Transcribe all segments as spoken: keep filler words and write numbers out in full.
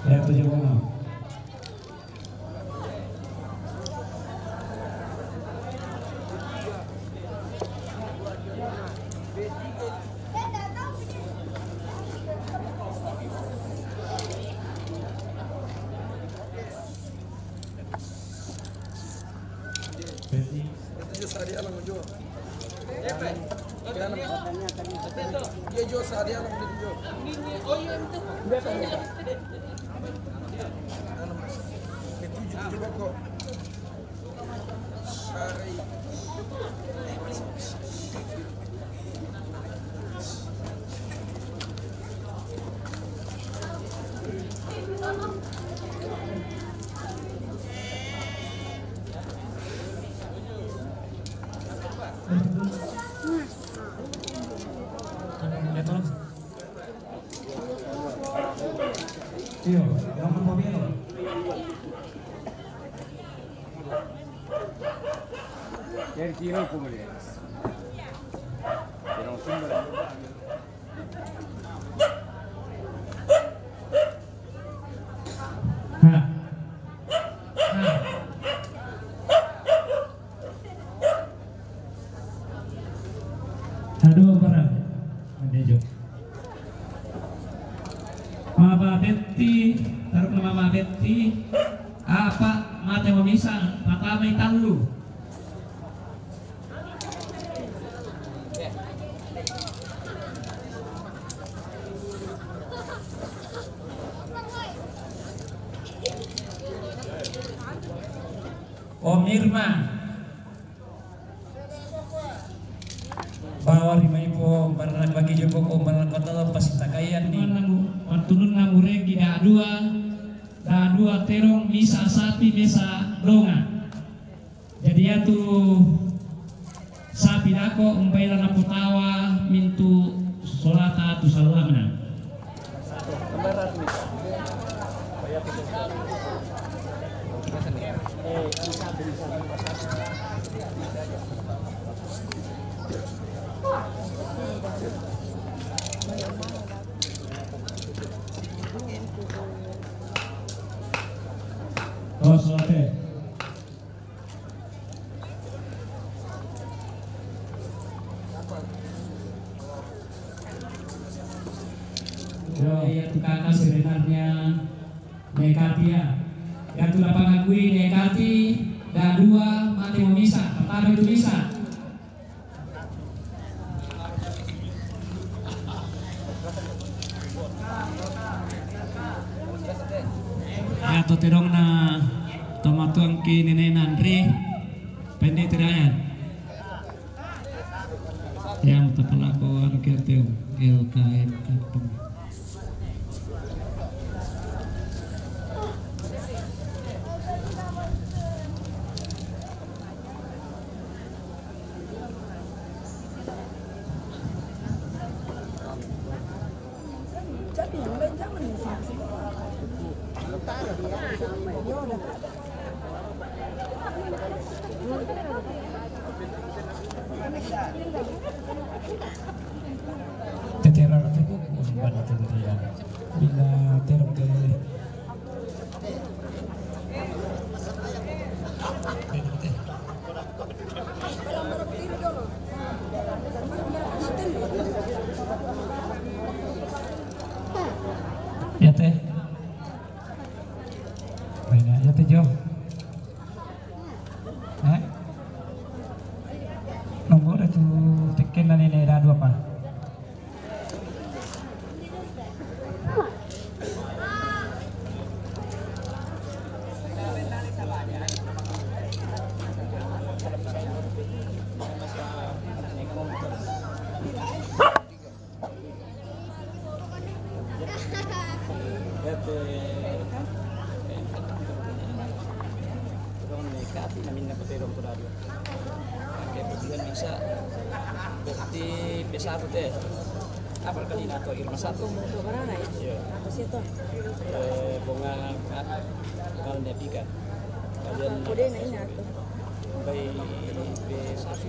Ada tujuh koma. Iyo, nomor pabelo. Dari kiri, pabelo. Pero sumber. Ha. Ha. Aduh, barang. Adejo. Mama Betti, taruh ke Mama Betti. Apa mate mamisa, pertama itallu. Om Irma. Bawa rimai po baranak bagi joko ko baranak kota lo pasti tagayan ni. Wattununna muregi da dua, da dua terong misa sapi mesa donga. Jadi iyatu sapi dako umbaila naputawa mintu solata tu sallamna. Oh, solate. Iya, tukang sebenarnya nekati ya. Yang tu lapang akui nekati, da dua mate mamisa, pertama itu bisa. Ya, to terongna tomatuang ki nene nandri. Pendek tirayan. Yang terpelaku anu kian teu, L K M Kampung. Tetera tebu, bana tebu ya. Bila terong ke Ya, Teh. Banyak ya, Teh, Jo. Eh? Nunggu dah tu tiket nani ni dah dua apa? Kasi namin na pati dong kurado. Kaya pagbulan bisa, berarti P satu deh. Apa kali na to, Irma satu? Iya. Apa sih to? Eh, bunga, bunga, bunga nepika. Kalian. Kode na ina to. Bay P satu.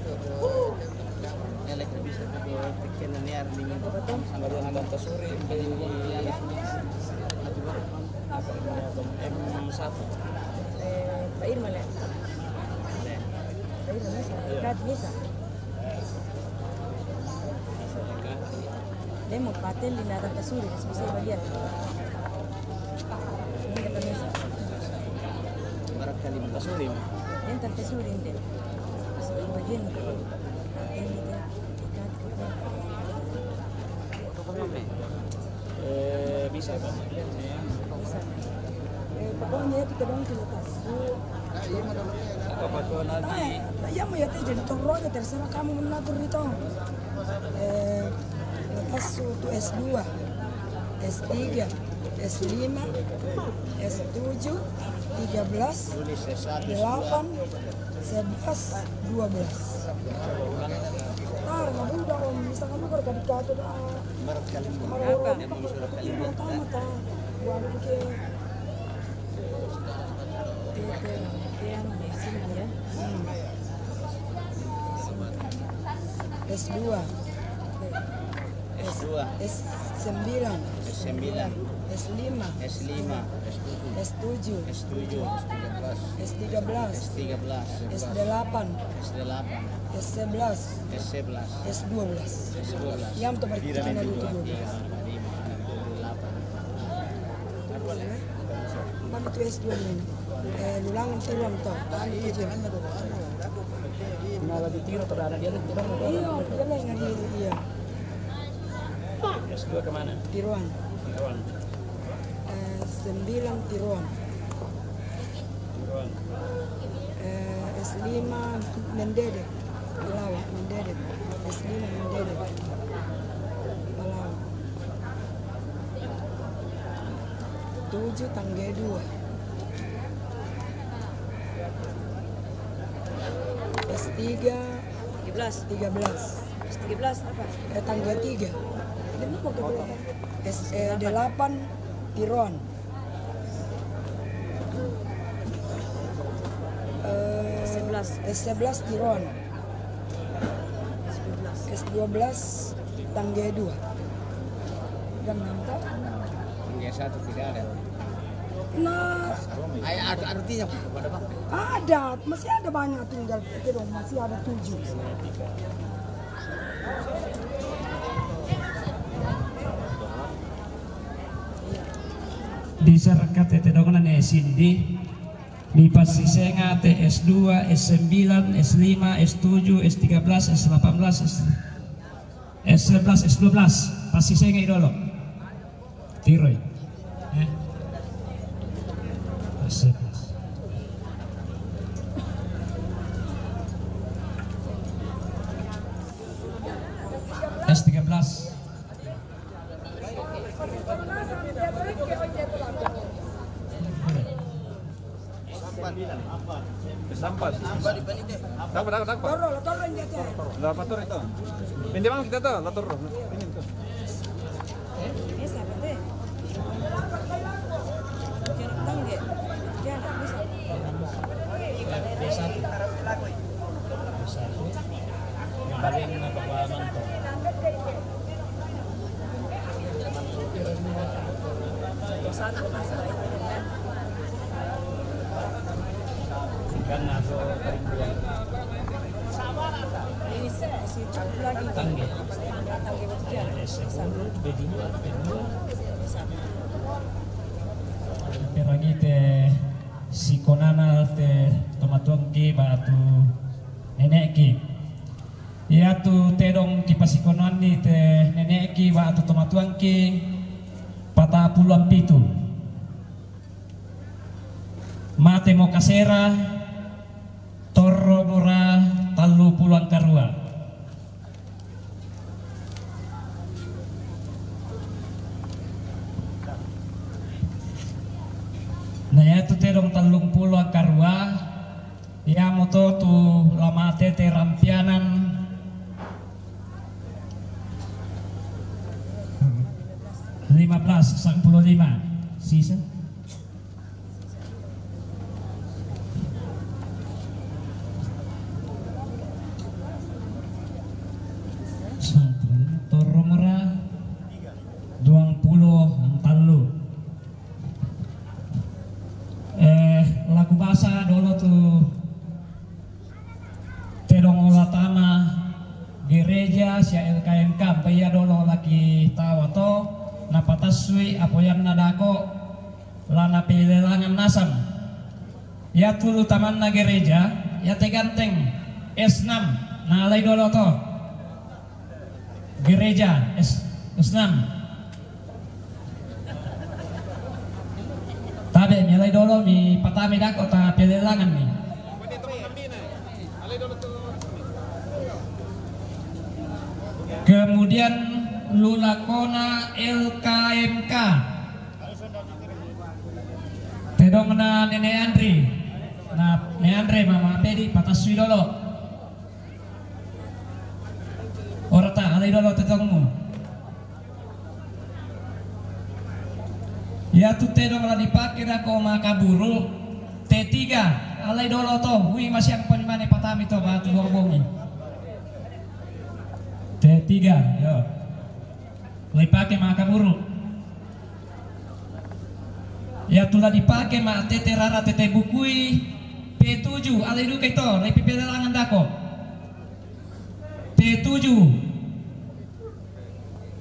Elek bisa to, bikin ni artinya. Kalian ada tasuri, bay. Apa Eh, Pak Irma le. Pak Irma misa, dekat misa. Demo paten di nata kasuri, bisa bagian. Ini kata misa. Barat kali mata suri. Yang tante suri ini. Bisa bagian. Paten di dekat. Eh, bisa, Pak. Bisa. Eh, pokoknya kita dong kita tasu. Apa, Pak Tuan Haji? Ah, ya, mau ya, teh, jadi tong roda, terserah kamu mengatur di tong. Eh, kita tasu tuh S dua, S tiga, S lima, S tujuh, tiga belas, delapan, sebelas, dua belas. Tar, nggak mudah, Om. Misalkan lu kalau gak dikata, dah. Marat kali. Apa? Dia mau surat kali. Iya, tamat, ah. Gua ada bikin. Dia, dia, dia yang mesin dia. Hmm. S dua. S dua. S sembilan. S sembilan. S lima. S lima. S tujuh. S tujuh. S tiga belas. S tiga belas. S delapan. S delapan. S sebelas. S sebelas. S dua belas. S dua belas. Yang tu berarti kita dua belas. Tiga, lima, enam, tujuh, delapan. Mana tu S dua ini? Eh, lulang, tiruan tu. Nah, lagi tiru tu, ada dia tu, tiruan tu. Iya, dia lain lagi, iya. S dua ke mana? Tiruan. Tiruan. Eh, sembilan tiruan. Tiruan. Eh, S lima mendede. Palawa, mendede. S lima mendede. Palawa. Tujuh tangga dua. S tiga. Tiga belas. Tiga belas. S tiga belas apa? Eh, tangga tiga. Ini mau ke S, eh, delapan tiruan. Eh, S sebelas. S sebelas tiruan. S dua belas. S dua belas tangga dua. Dan nampak. Tangga satu tidak ada. Nah. Ay, art-, artinya apa? Ada, Bang? Ada, masih ada banyak tinggal. Itu dong, masih ada tujuh. Di serkat tete dong na ne sindi. Di pasisenga te S dua, S sembilan, S lima, S tujuh, S tiga belas, S delapan belas, S, S sebelas, S dua belas. Pasisenga i dolo. Tiroi. Eh. S sebelas. S tiga belas. Sampat. Sampat, sampat. Torro, la torro indietro. La torro itu. Pindi bang kita tuh, la torro. Ini tuh. Ikan atau kerinduan. Tangge. Tangge bertiga. Satu, dua, dua. Perangite sikonana te tomatuangki batu nenekki. Iatu tedong kipasikonoanni te nenekki batu tomatuangki patapuluan pitu. Mate mo kasera, torro mora tallu pulo angkarua. Na iatu tedong tallung pulo angkarua, iamoto tu la matete rampianan lima belas, sampulo lima. Sisa. Torro mora duang pulo tallu. Sa dolo tu tedong ola tama gereja sia L K M K, mpa ia dolo laki tawa to, na patasui apoyanna dako, lana pelelangan nasang. Ia tulu tamanna gereja, ia teganteng S enam, na alai dolo to. Gereja S, S enam. Tabe, mi alai dolo, mi patami dako ta pelelangan ni. Kemudian lulakona L K M K. Tedongna Nene Andri. Na, Nene Andri, mama pedi, patasui dolo. Ora ta, alai dolo tedongmu. Ia tu tedong la dipake dako makaburu, T tiga, alai dolo to, ui masiang poni mane patami to batu dua bongi. T tiga, yo. La dipake makaburu. Ia tu la dipake ma tete rara tete bukui, P tujuh, alai duka ito, la ipepelelangan dako. T tujuh.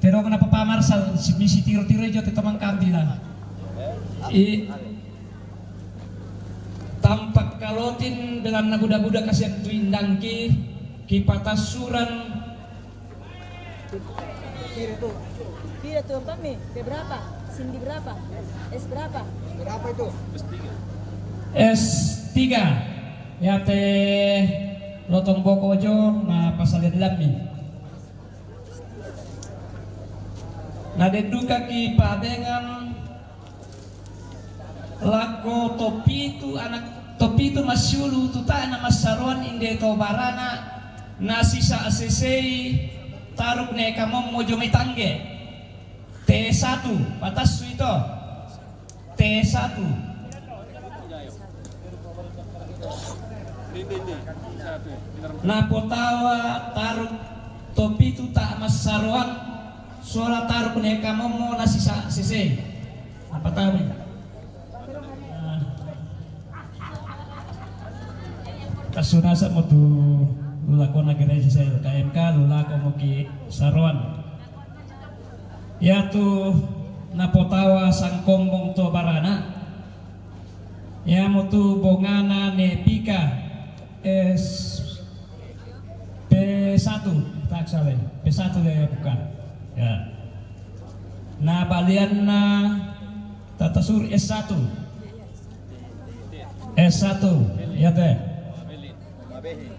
Tedongna Papa Marsal, si misi tiro-tiro ijo te tomang kambi la. I, tampak kalotin belanna buda-buda kasian tu indangki, kipatasuran. Tidak tuh, Pak, nih. Dia berapa? Cindy berapa? S berapa? Berapa itu? S tiga. Ia te lotong boko jo, na pasalian lammi. Na den duka kipabengan lako topitu anak, topitu masiulu tu tae na massaroan inde to barana, na sisa sesei taruk ne kamommo jo mai tangge. T satu, patassu ito. T satu. Napotawa taruk topitu ta massaroan, sola taruk ne kamommo na sisa sese. Apa tahu ni? Tassu nasa'mo tu lulakona gereja sel K M K, lulako muki saroan. Iatu napotawa sangkombong to barana, iamotu bongana Nepika S P satu, tak salah, P satu deh bukan. Ya. Na balianna tatasur S satu. S satu, ya teh.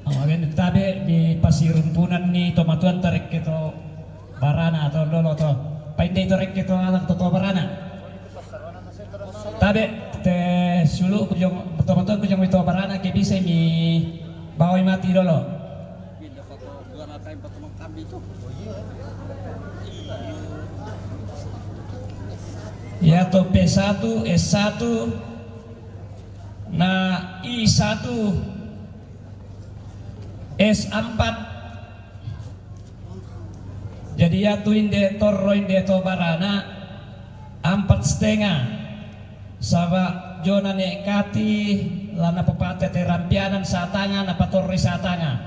Awa bene tabe di pasirumpunan ni tomatuan tarekke to barana to dolo to. Painde to rekke to anak to, to barana. Tabe te sulu kujong, tomatuan kujong mi to barana ke bisa mi bawai mati dolo. Ya to P satu, S satu, na I satu, S empat. Jadi iatu inde torro inde to barana empat setengah. Saba jona ne kati lana papate te rampianan satanga na patorri satanga.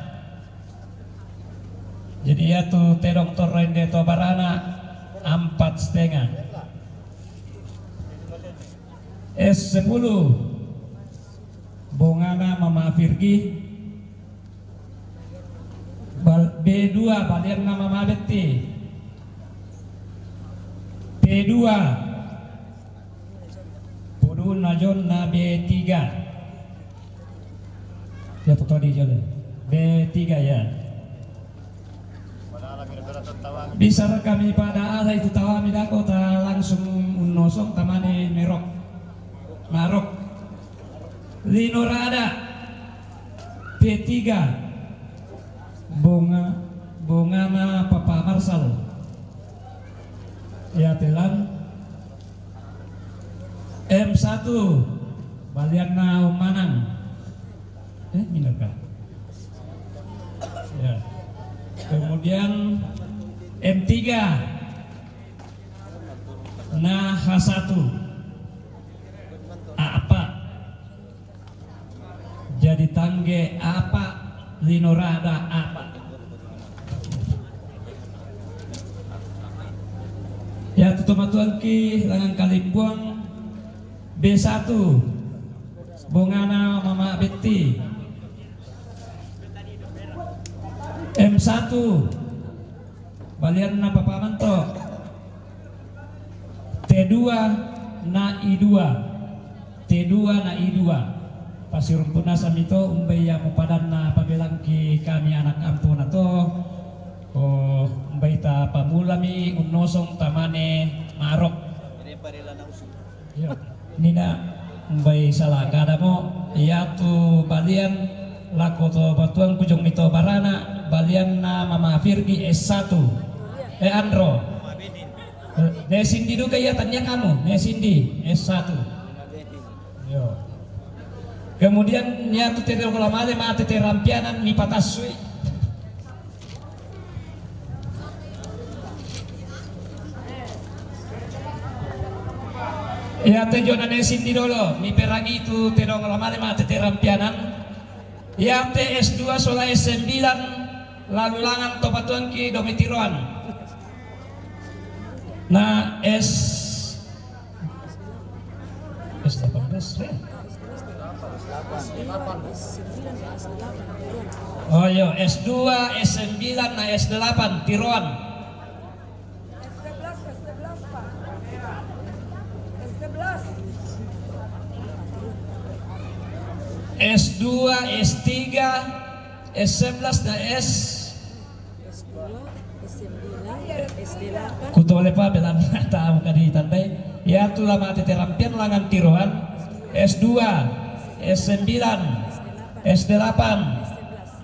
Jadi iatu tedong torro inde to barana empat setengah. S sepuluh. Bongana Mama Virgi. B dua, balianna Mama Betti. P dua. Puduna jonna B tiga. Ya, to todi jole. B tiga ya. Bisa kami pada ada itu tawami dako ta langsung unnosong tamane merok. Marok. Linorada. P tiga. Bonga, bongana Papa Marsal. Ya telan. M satu. Balianna Om Manang. Eh, minor kah? Ya. Kemudian M tiga. Nah, H satu. Apa? Angge apa, lino rada apa. Ya, tu tomatuangki langan Kalimbuang, B satu, bongana Mama Betti. M satu, balianna Papa Manto. T dua na I dua. T dua na I dua. Pasirumpunna samito, umbai ia mupadanna pabelangki kami anak ampona to. Oh, umbai ta pamulami unnosong tamane Marok. Iya. Nina, umbai sala kadamo, iatu balian lako tomatuangku jong mito barana, balianna Mama Virgi S satu. Eh, Andro. Eh, ne Sindi duka ia, tania kamu, ne Sindi S satu. Yo. Kemudian iatu tedong lamale ma tete rampianan mipatassui. Iate jona ne Sindi dolo, miperangi tu tedong lamale ma tete rampianan. Iate S dua sola S sembilan, lalu langan tomatuangki domitiroan. Na S, S delapan belas, ya? Oh, iya, S dua, S sembilan, na S delapan, tiroan. S dua, S tiga, S sebelas, na S. Kutole pa belanna tamu kadi tandai. Iatu lama tete rampian langan tiroan. S dua, S sembilan, S delapan,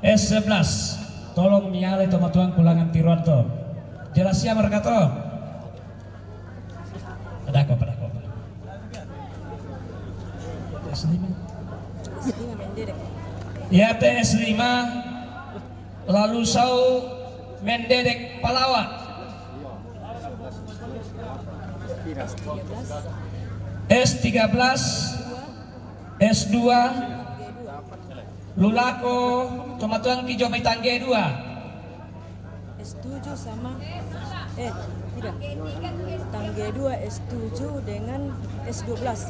S sebelas. Tolong mialai tomatuangku langan tiroan to. Jelas ya mereka to? Ada apa, ada apa? S lima. Iate S lima, lalu sau mendedek palawa. S tiga belas, S dua, lulako tomatuangki jo mai tangge dua. S tujuh sama, eh, tidak. Tangge dua S tujuh dengan S dua belas.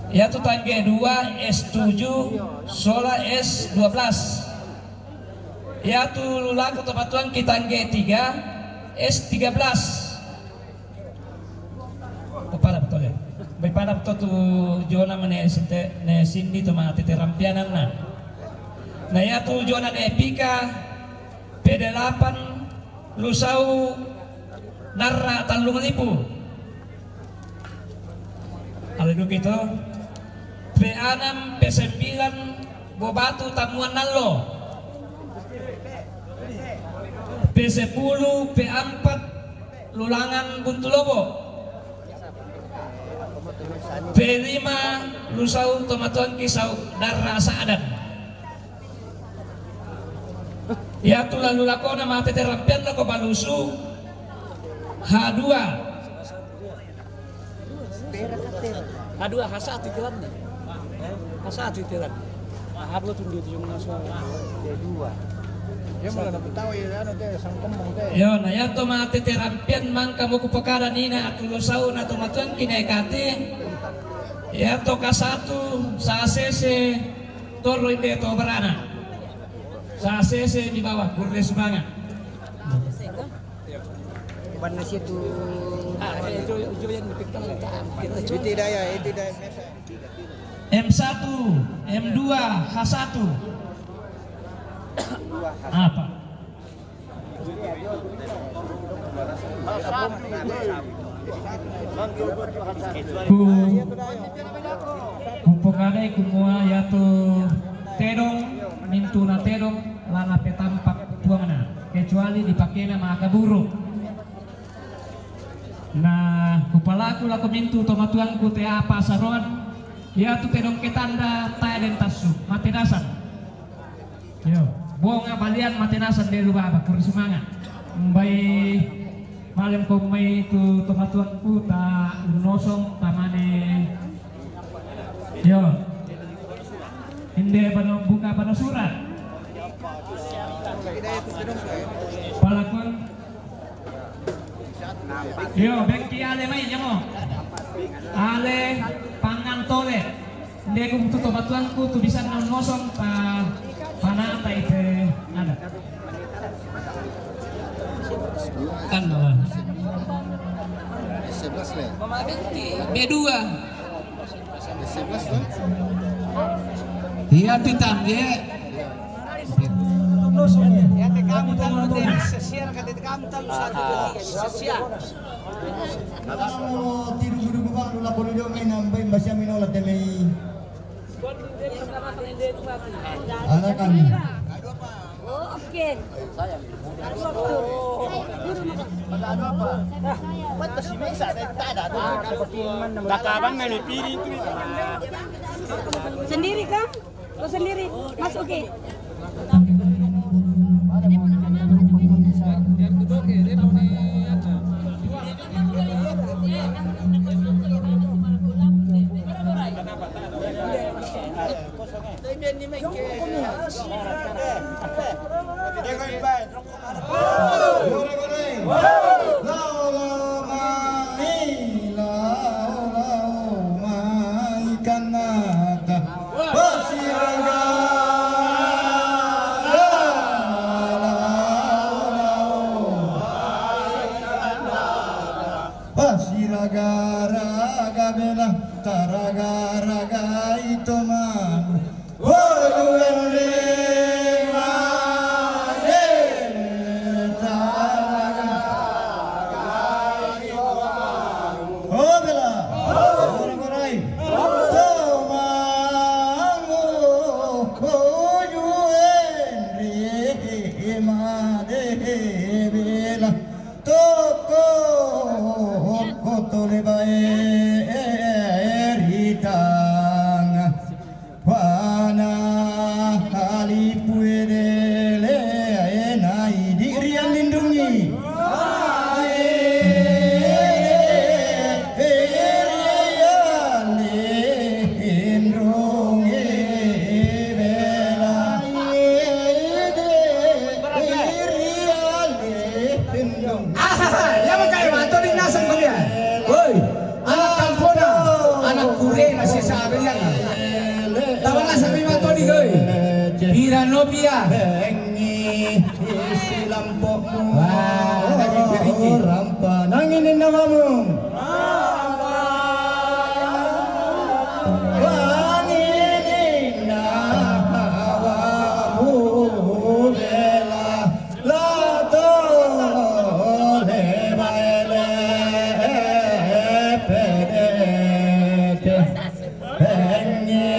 Iatu tangge dua S tujuh sola S dua belas. Iatu lulako tomatuangki tangge tiga S tiga belas. Oh, pada betul ya. Baik, pada betul tu jona mene sinte, ne Sindi tu ma tete rampiananna. Na iatu jona ne Pika, P delapan, lusau, narra tallung lipu. Alai duka itu, P enam, P sembilan, Bobatu, Tammuan Nallo. P sepuluh, P empat, Lulangan Buntu Lobo. P lima, lusau tomatuangki sau darra Sa'dan. Iatu lalu lakona ma tete rampian lako balusu H dua. H dua, H satu itelanna. H satu itelanna. Nah, H dua tu dia tu yang masuk. Dia dua. Dia malah dapat tahu ya, anu, dia sangkembang dia. Yo, na iatu ma tete rampian mangka mo kupakada nina atu lusau na tomatuangki na ikate. Iatu K satu, sa sese, torro inde to barana. Sa sese di bawah, kurre semangat. Banna situ. Ah, eh, jo, jo yang dipikir. Itu daya, itu daya. M satu, M dua, H satu. Apa? Ku, kupokadai kumua iatu tedong, mintuna tedong, lana petampak puangna, kecuali dipakena maka buruk. Na kupalaku lako mintu tomatuangku te apa saroan, iatu tedong ketanda tae den tassu, matenasan. Yo, bonga balian matenasan de lu baba, kurre semangat. Mbai malem ko mai tu tomatuangku ta unnosong tamane. Yo. Inde bano buka Pada surat. Palakon. Yo, bekki ale mai jamo. Ale pangan tole. Ndeku tuto batuanku tu bisa non mosong pa panata ite ada. Kan, Bang. Sebelas le. B dua. Sebelas kan? Iya, Titang, ye. Ya, te kamu tahu, te sesiar, kata te kamu tahu, satu, dua, tiga, sesiar. Kalau tidur duduk bang, lu lapor dulu, main sampai, masih main olah, temai. Anak kami. Oke. Sendiri kan? Kau sendiri. Masuk ke. Pasiraga-raga bela, taraga-raga ito mamu. Toko, toko tole bae ritanga. Wana hali puedele nai di rian lindungi. Aha, ya makai mato di nasang ko dia. Woi, anak kampona, anak kure na si sabi yan. Tawa na sa mi mato di goy. Pira no pia. Isi lampokmu. Wah, lagi keriki. Rampa nanginin namamu. Wanginin namamu bela. Lato le baile pedete. Enye,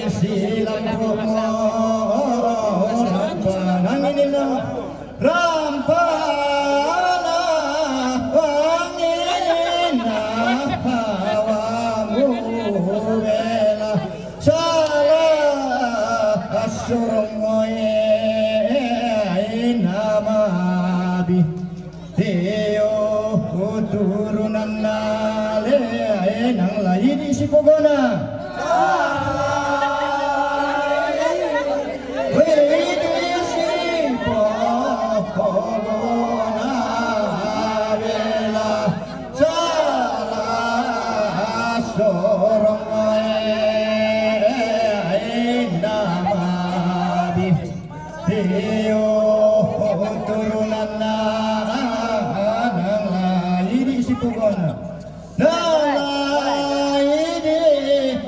silang kumo, rampa nanginin no, rampa na wanginin na hawa mubela, sala asurung moye inamabi. Iyo, turunan na le, nang laidi si pogona. Laidi si pogona bela sala sorong e namabi. Iyo, turunan na nang laidi si pogona. Nang laidi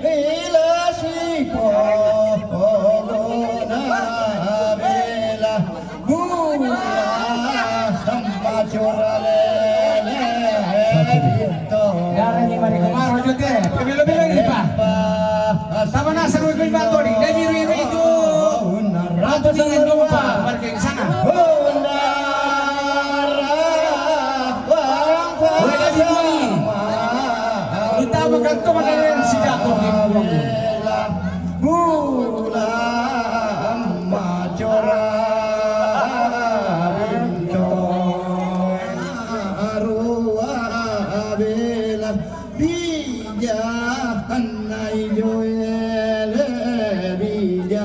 ila si pogona bela bula sama curale. Darah ni mari kemaro jote, pemelo-melo ni pa. Sama nasa rui kui bato ni, demi rui-rui tu. Ratu dengan dompa, warga di sana. Wala di bumi. Kita makan tu makanan si Jakob di bumi. Mula majora binto. Arua bilang. Bija hanai joele bija.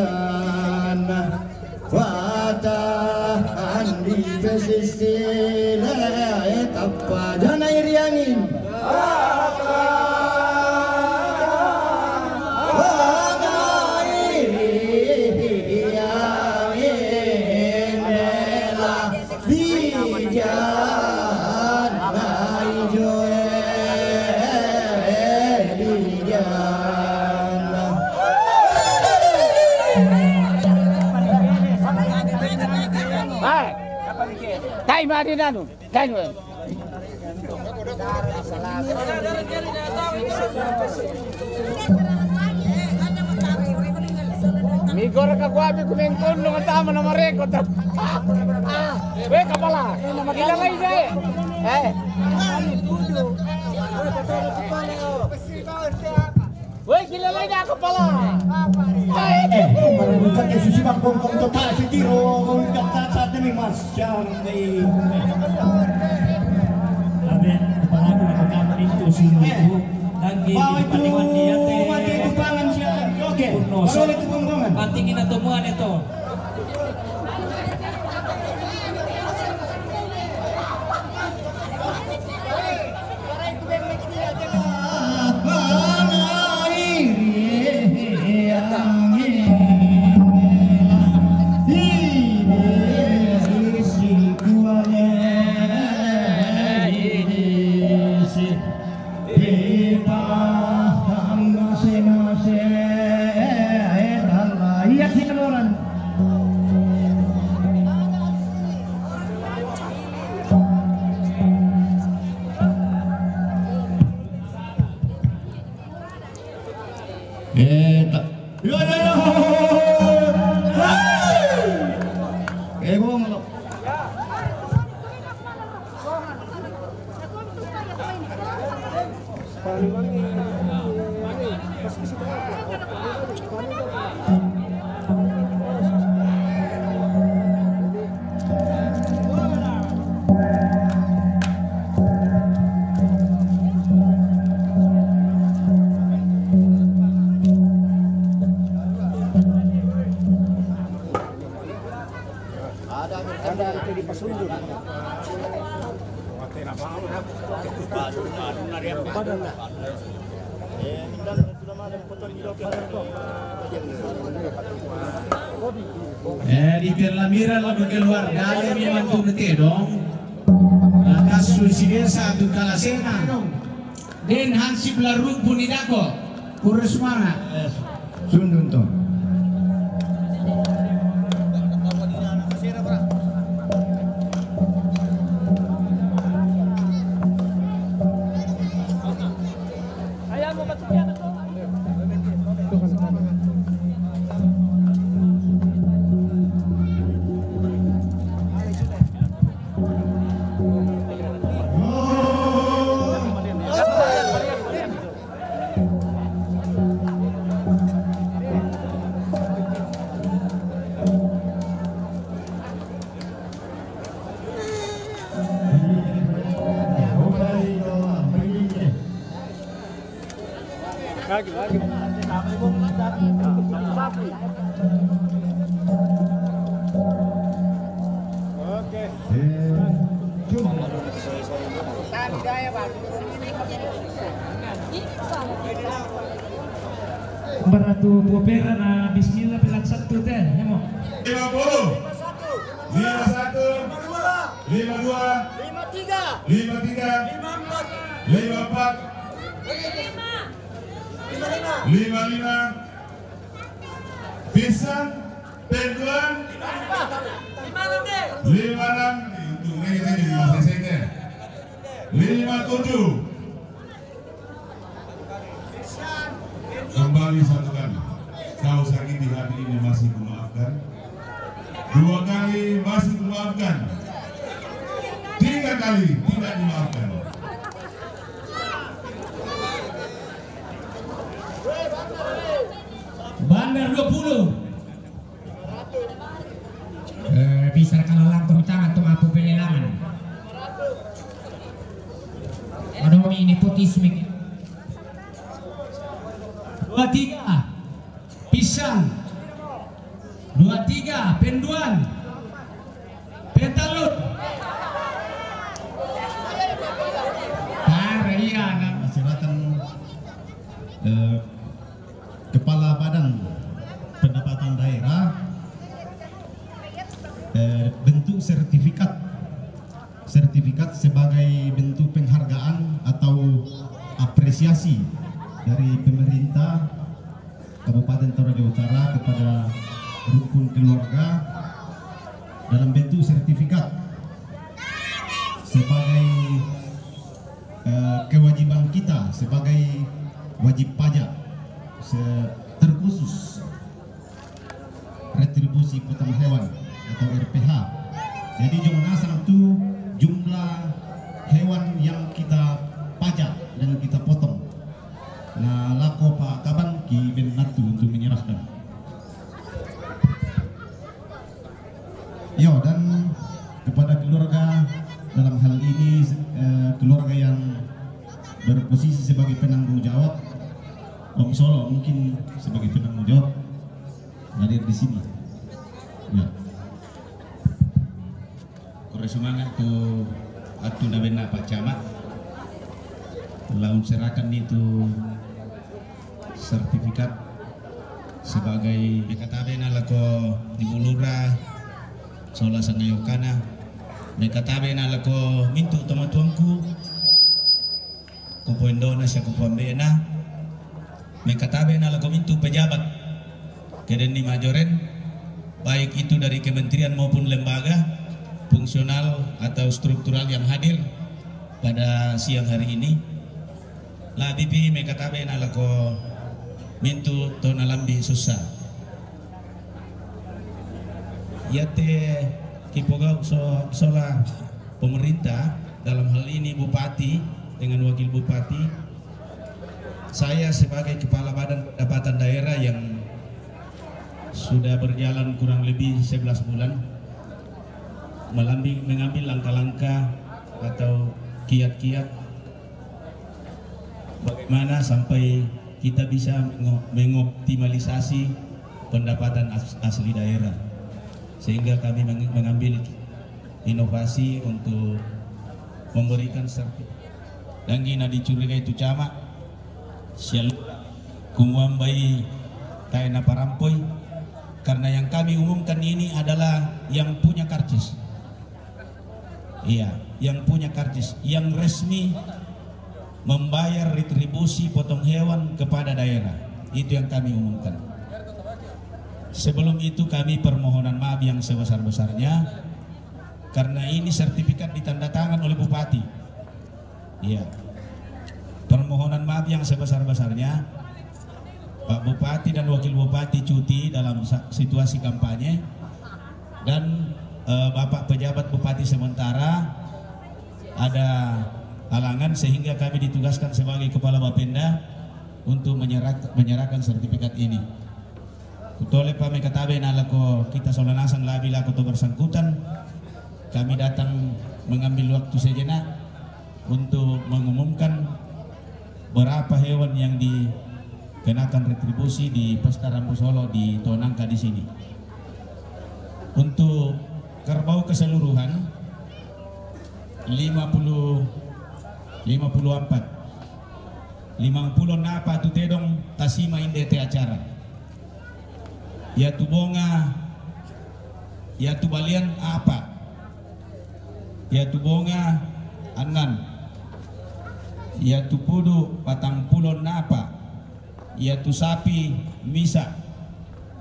Istilah tappa jana iri angin. Dai ma di nanu, dai ma. Mi gora ka gua mi kumengkon no matama na mareko ta. Weh, kapala. Kila lai dai. Eh. Woi, kila lai dai kapala. Para bukan ke susi bang kong kong tota si tiro kong kata saat ini mas jam dai. Abe, kapala tu nak kamu itu sini tu. Lagi di palingan dia te. Mati itu pangan siya. Oke. Baru itu kong kongan. Mati kita temuan itu. Iya, kita orang. Eh, ta-, yo, yo, yo. Hey! Eh, bohong lo. Ada itu di Pasundan. Eh, di Perlamira lalu keluar dari memang tu nete dong. Lakas susi desa tu kalasena. Den hansip la rumpun ni dako. Kurus mana? Sundun to. Baratu popera na bismillah pelan satu teh, ya mo. Lima puluh. Lima satu. Lima dua. Lima tiga. Lima tiga. Lima empat. Lima empat. Lima lima. Lima lima. Pisang, penduan. Lima enam. Lima enam. Untung ini tadi lima sesenya. Lima tujuh. Kembali satu kali. Kau sakiti hati ini masih kumaafkan. Dua kali masih kumaafkan. Tiga kali tidak dimaafkan. Bandar dua puluh. Eh, bisa kalah langkung tangan tu mampu pelelangan. Adomi nepotisme. Dua tiga. Pisang. Dua tiga. Penduan. Pentalut. Eh, Kepala Badan Pendapatan Daerah, eh, bentuk sertifikat, sertifikat sebagai bentuk penghargaan atau apresiasi dari pemerintah Kabupaten Toraja Utara kepada rukun keluarga dalam bentuk sertifikat sebagai eh, kewajiban kita sebagai wajib pajak, se- terkhusus retribusi potong hewan atau R P H. Jadi jo manasang tu jumlah hewan yang kita pajak dan kita potong. Nah, lako Pak Kaban ki ben natu untuk menyerahkan. Yo, dan kepada keluarga dalam hal ini, eh, keluarga yang berposisi sebagai penanggung jawab, Om Solo mungkin sebagai penanggung jawab hadir di sini. Ya. Kore semangat tu atu na benna Pak Camat. Laun serahkan itu sertifikat sebagai mekatabe na lako Ibu Lura sola sangayokana, mekatabe na lako mintu tomatuangku, kupoindona sia kupoambena, mekatabe na lako mintu pejabat kedenni majoren, baik itu dari kementerian maupun lembaga, fungsional atau struktural yang hadir pada siang hari ini. Labipi mekatabe na lako mintu to nalambi sussa. Yate kipogau so, sola pemerintah, dalam hal ini bupati dengan wakil bupati, saya sebagai kepala badan pendapatan daerah yang sudah berjalan kurang lebih sebelas bulan, melambi- mengambil langkah-langkah atau kiat-kiat bagaimana sampai kita bisa mengo- mengoptimalisasi pendapatan as- asli daerah, sehingga kami meng- mengambil inovasi untuk memberikan sertifikat. Dan gina dicurigai tu Camat, sialu kumuambai kaina parampoi, karena yang kami umumkan ini adalah yang punya karcis. Iya, yang punya karcis, yang resmi membayar retribusi potong hewan kepada daerah. Itu yang kami umumkan. Sebelum itu kami permohonan maaf yang sebesar-besarnya, karena ini sertifikat ditanda tangan oleh bupati. Iya. Permohonan maaf yang sebesar-besarnya. Pak Bupati dan Wakil Bupati cuti dalam sa- situasi kampanye, dan eh, Bapak Pejabat Bupati sementara ada halangan, sehingga kami ditugaskan sebagai Kepala Bapenda untuk menyerah- menyerahkan sertifikat ini. Kutole pa mekatabe na lako kita sola nasang, labi lako to bersangkutan. Kami datang mengambil waktu sejenak untuk mengumumkan berapa hewan yang dikenakan retribusi di Pesta Rambu Solo di Tonangka di sini. Untuk kerbau keseluruhan lima puluh, lima puluh empat. Lima puluh napa tu tedong tasima inde te acara. Yatu bonga, yatu balian apa? Yatu bonga annan. Yatu pudu patang pulo napa. Yatu sapi misa.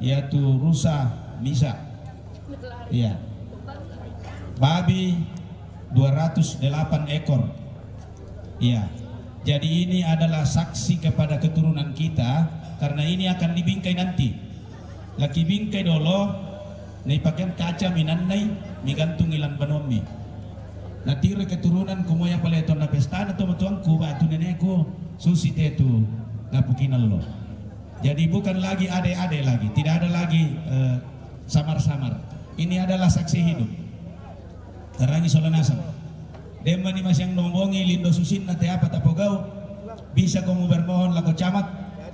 Yatu rusa misa. Iya. Babi dua ratus delapan ekor. Iya. Jadi ini adalah saksi kepada keturunan kita, karena ini akan dibingkai nanti. Laki bingkai dolo, nai pakean kaca minannai, migantung ilan banommi. Natiro keturunan kumoya pale tonna pestana to matuangku, batu neneku, susi tetu, napukinallo. Jadi bukan lagi ade-ade lagi, tidak ada lagi eh, samar-samar. Ini adalah saksi hidup. Tarangi sola nasang. Demma ni masiang nombongi lindo susinna te apa tapogau, bisa komu bermohon lako camat,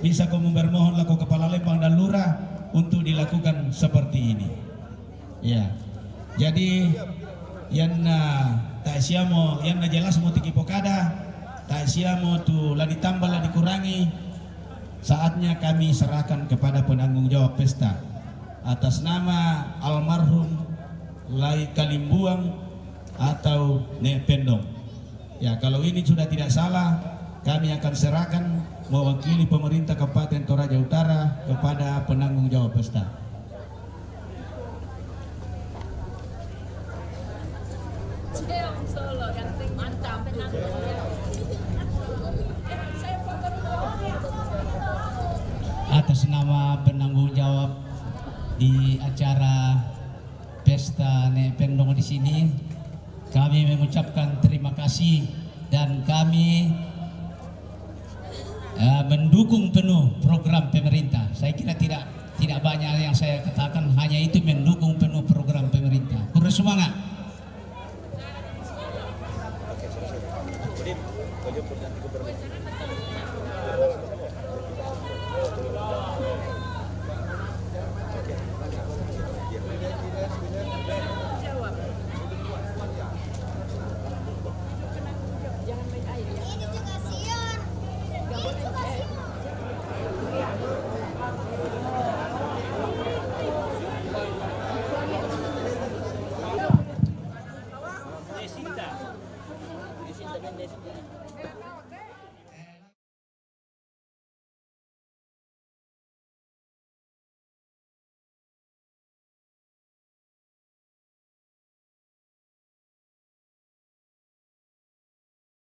bisa komu bermohon lako kepala lembang dan lurah untuk dilakukan seperti ini. Ya. Jadi yanna tak siamo, yanna jelas mo tiki pokada, tak siamo tu la ditambah la dikurangi, Saatnya kami serahkan kepada penanggung jawab pesta atas nama almarhum Lai Kalimbuang atau Nek Pendong. Ya, kalau ini sudah tidak salah, kami akan serahkan mewakili pemerintah Kabupaten Toraja Utara kepada penanggung jawab pesta. Atas nama penanggung jawab di acara pesta Nek Pendong di sini, kami mengucapkan terima kasih dan kami eh, mendukung penuh program pemerintah. Saya kira tidak tidak banyak yang saya katakan, hanya itu, mendukung penuh program pemerintah. Terus semangat.